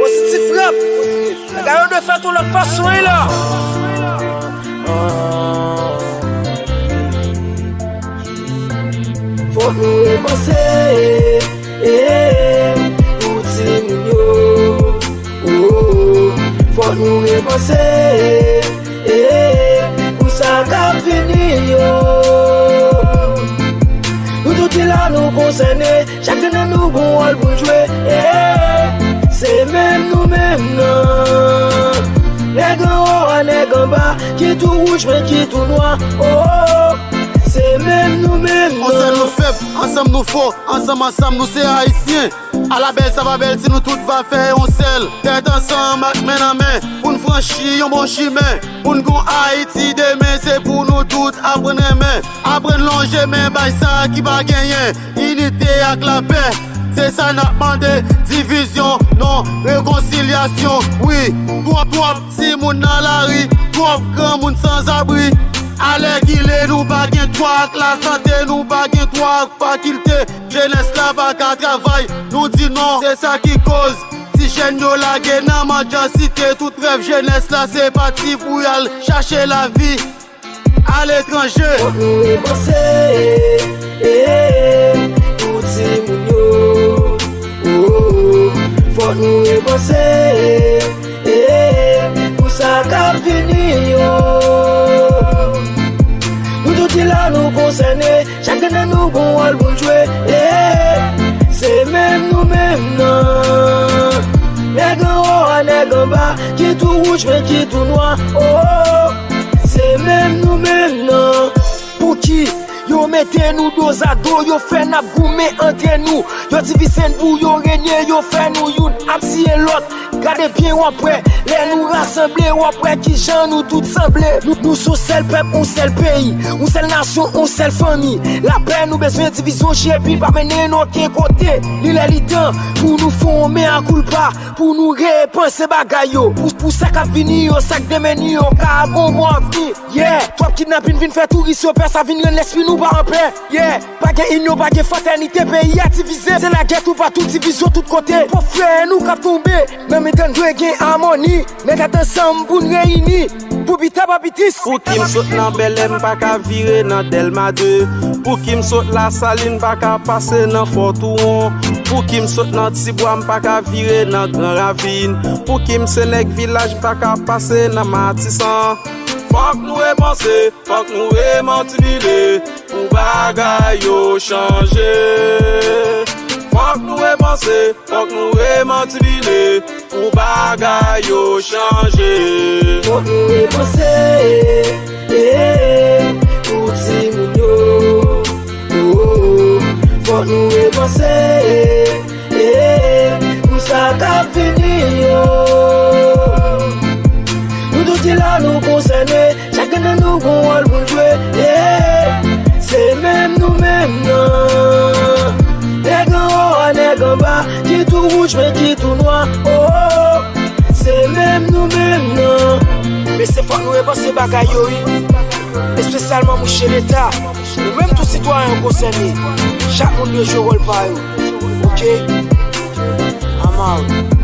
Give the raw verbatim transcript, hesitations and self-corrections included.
Pozitif rap. Bagay yo dwe fèt yon lòt fason, wi, la. Fòk nou repanse, eh, pou timoun yo. Oh, fòk nou repanse, eh, pou sa k ap vini yo. Nou tout ki la, nou konsène. Chak nan nou gon wòl pou n jwe, eh, se menm nou menm nan. Nèg anwo a nèg anba, ki tou wouj men ki tou nwa, oh, se menm nou menm nan. On sèl nou fèb, ansanm nou fò, ansanm, ansanm nou se Ayisyen. A la bèl sa va bèl si nou tout va fè yon sèl. Tèt ansanm ak men nan men, pou n franchi yon bon chimen. Pou n gon Ayiti demen, se pou nou tout aprann renmen. Aprann lonje men bay sa ki pa genyen. Inite ak lapè, se sa n ap mande. Divizyon, non, rekonsilyasyon, wi. Twòp, twòp timoun nan lari, twòp granmoun sanzabri. Alèkile, nou pa gen twa ak lasante, nou pa gen twa ak fakilte. Jenès la pa ka travay, nou di non, se sa ki koz ti jèn yo lage nan mandyasite. Tout rèv jenès la, se pati pou y al chache lavi aletranje. Fòk nou repanse, eh, pou timoun yo. Oh, fòk nou repanse, eh, pou sa k ap vini yo. Nou tout ki la, nou konsène. Chak nan nou gon wòl pou n jwe, eh, se menm nou menm nan. Nèg anwo a nèg anba, ki tou wouj men ki tou nwa, oh, se menm nou menm nan. Pouki yo mete nou dozado, yo fè n ap goumen antre nou, yo divize n pou yo renye, yo fè nou youn ap siye lòt. Gade byen w ap wè, lè nou rasanble w ap wè kijan nou tout sanble. Nou, nou se yon sèl pèp, yon sèl peyi, yon sèl nasyon, yon sèl fanmi. Lapè nou bezwen, divizyon chire pye pa mennen n okenn kote. Li lè li tan pou nou fè yon mea koulpa, pou nou repanse bagay yo. Pou, pou sa k ap vini yo, sa k demen ni yo ka ap gon bon avni. Yeah, twòp kidnapin vin fè touris yo pè, sa vin rann lespri nou pa anpè. Yeah, pa gen inyon, pa gen fratènite, peyi a divize. Se lagè toupatou, divizyon tout kote. Pòv frè nou k ap tonbe. Nan mitan n dwe gen amoni. Met tèt ansanm pou n reyini. Pou pita pa pi tris. Pouki m sot nan Bèlè, m pa ka vire nan Dèlma de? Pouki m sot Lasalin, m pa ka pase nan Fò Touwon? Pouki m sot nan Tibwa, m pa ka vire nan Gran Ravin? Pouki m se nèg vilaj, m pa ka pase nan Matisan? Fòk nou repanse, fòk nou remantilile pou bagay yo chanje. Fòk nou repanse, fòk nou remantilile pou bagay yo chanje. Fòk nou repanse, eh, pou timoun yo. Oh, fòk nou repanse, eh, pou sa k ap vini yo. Nou tout ki la, nou konsène. Chak nan nou gon wòl pou n jwe, yeah. Se menm nou menm nan. Nèg anwo a nèg anba, ki tou wouj men ki tou nwa, oh, se menm nou menm nan. Mesye, fòk nou repanse bagay yo, wi. Espesyalman mouche Leta. Ou menm tout sitwayen konsène. Chak moun dwe jwe wòl pa yo. Oke? Amaw.